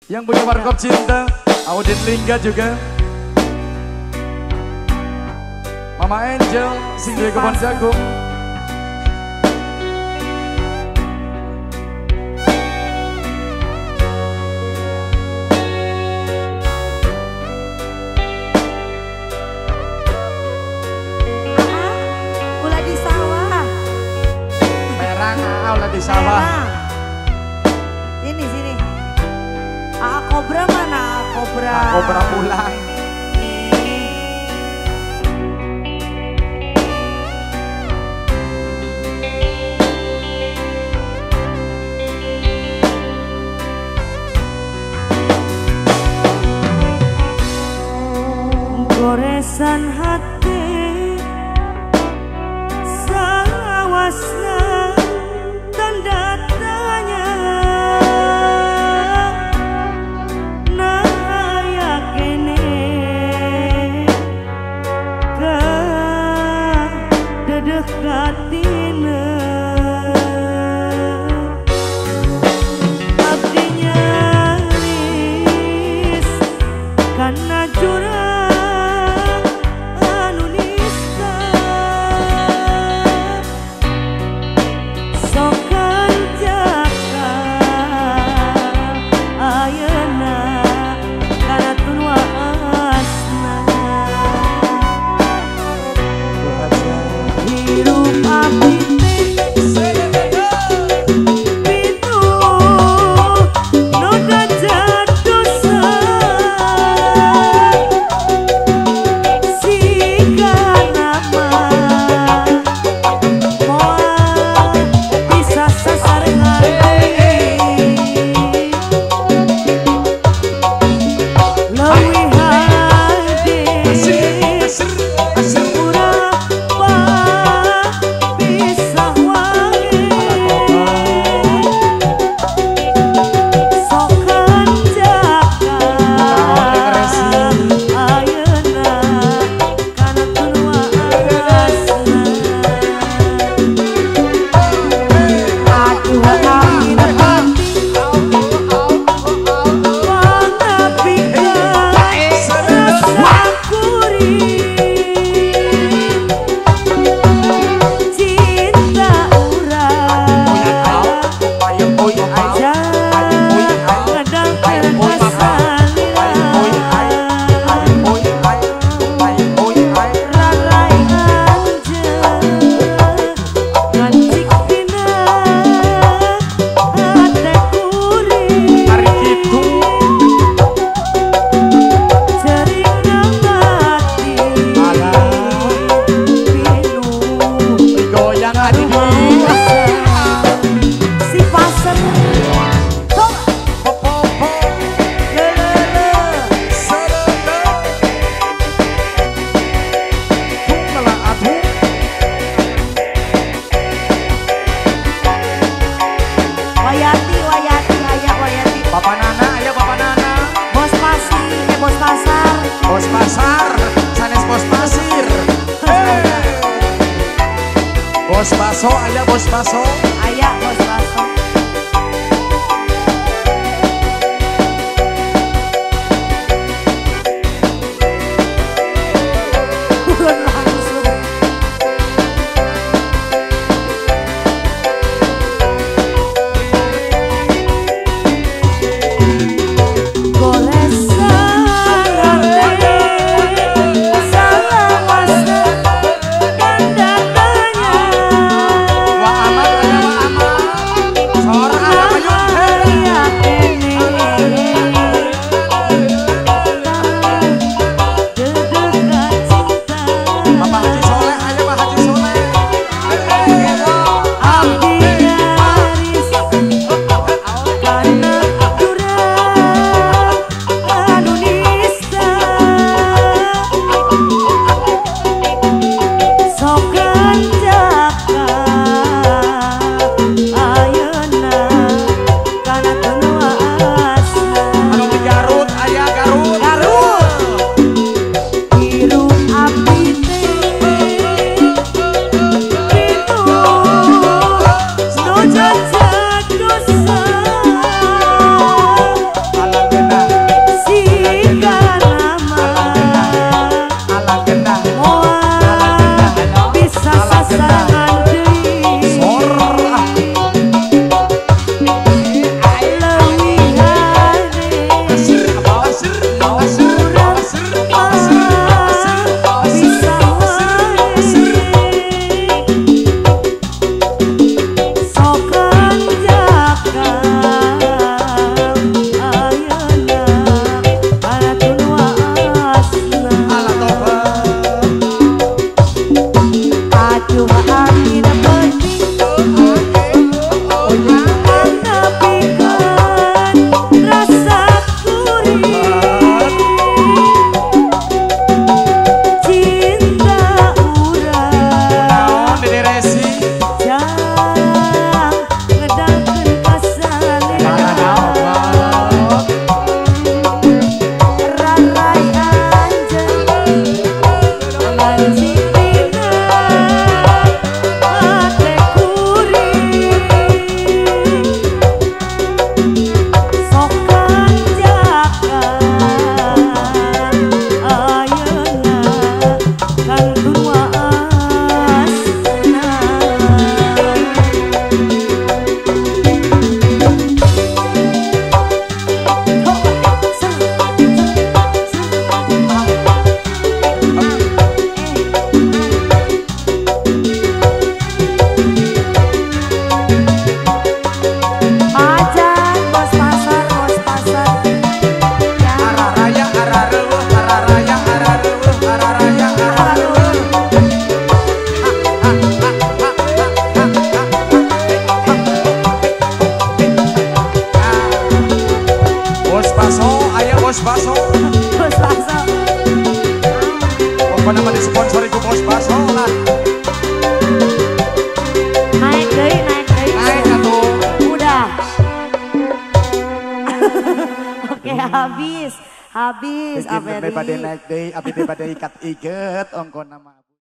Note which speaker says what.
Speaker 1: Yang punya warkop cinta, Audit Lingga juga. Mama Angel, sing duwe kebon jagung.
Speaker 2: Ulah di sawah.
Speaker 1: Merang, ulah di sawah.
Speaker 2: Sini, sini. Aa Kobra mana? Aa Kobra.
Speaker 1: Aa Kobra pulang.
Speaker 2: Goresan hati sawasna tanda tanya naya kene ke dedekatina abdi nyaris karena jurang
Speaker 1: Bos baso, ayah bos baso.
Speaker 2: Ayah bos baso. Turun langsung. Goresan hati salawasna tanda tanya.
Speaker 1: Wah amat, ayah. Aya bos baso.
Speaker 2: Bos baso.
Speaker 1: Pokoknya mah disponsori ku bos baso lah.
Speaker 2: Naik deui, naik deui.
Speaker 1: Naik atuh.
Speaker 2: Udah. Oke, habis. Habis
Speaker 1: Bikin bade naik deui, abdi bade ikat iget ongkona mah.